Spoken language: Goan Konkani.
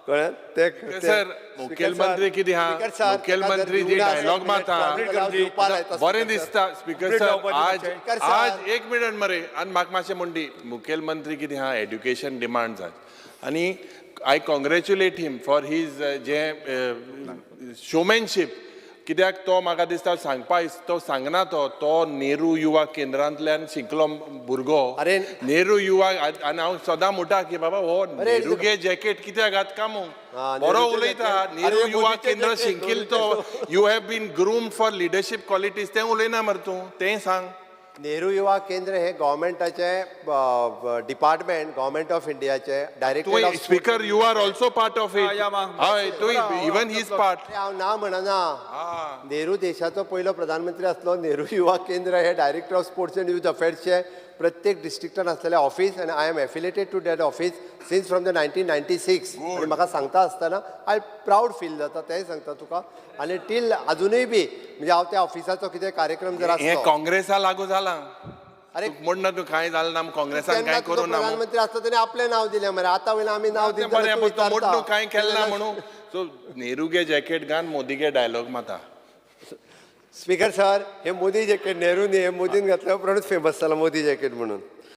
कळ्ळें ते. सर, मुखेलमंत्री कितें आहा, मुखेलमंत्री जी डायलॉग मारता, बरें दिसता स्पीकर सर. आज आज एक मिनट मरे आनी म्हाका मातशें म्हणटी, मुखेलमंत्री कितें आहा, एड्युकेशन डिमांड जाय आनी I congratulate him for his जे शोमॅनशीप, कित्याक तो म्हाका दिसता सांगपा तो सांगना, तो तो नेहरू युवा केंद्रांतल्यान शिकलो भुरगो. अरे. नेहरू युवा आनी हांव सदां म्हणटा की बाबा हो नेहरूगे जॅकेट कित्याक घात कामू बरो नेहरूचे उलयता. jacket. Nehru अरे, युवा मोदीचे केंद्र jacket, शिंकील तो you have been groom for leadership qualities, तें उलयना मरे तूं, तें सांग. नेहरू युवा केंद्र हे गव्हर्मेंटाचे डिपार्टमेंट, गव्हर्मेंट ऑफ इंडियाचे डायरेक्टर. तूं speaker, you are also part of it. या, मा. हय, तूं इवन his part. हांव ना म्हणना. नेहरू देशाचो पयलो प्रधानमंत्री आसलो. नेहरू युवा केंद्र हे director of sports and youth अफेर्सचे प्रत्येक डिस्ट्रिक्टान आसलेले ऑफिस आनी I am affiliated to that office since from the 1996. आनी म्हाका सांगता आसतना I proud feel जाता, तेंय सांगता तुका. आनी टील अजुनूय बी म्हणजे हांव त्या ऑफिसाचो कितें कार्यक्रम जर हें आसलो काँग्रेसा लागू जालां. अरे. म्हण ना तूं कांय जालें ना, काँग्रेसान तेन्ना कांय तुजो करूं ना म्हूण. प्रधानमंत्री आसलो, तेणे आपलें नांव दिलें मरे. आतां वयल्यान आमी नांव तें दित बरें, जाल्यार पूण तूं तूं म्हण न्हू कांय केलें ना विचारता. म्हणून. सो नेहरूगे जॅकेट घान मोदीगे डायलॉग माता. स्पीकर सर, हे मोदी जॅकेट नेहरूनी, हे मोदीन घातल्या उपरांतूच फेमस जाला मोदी जॅकेट म्हणून.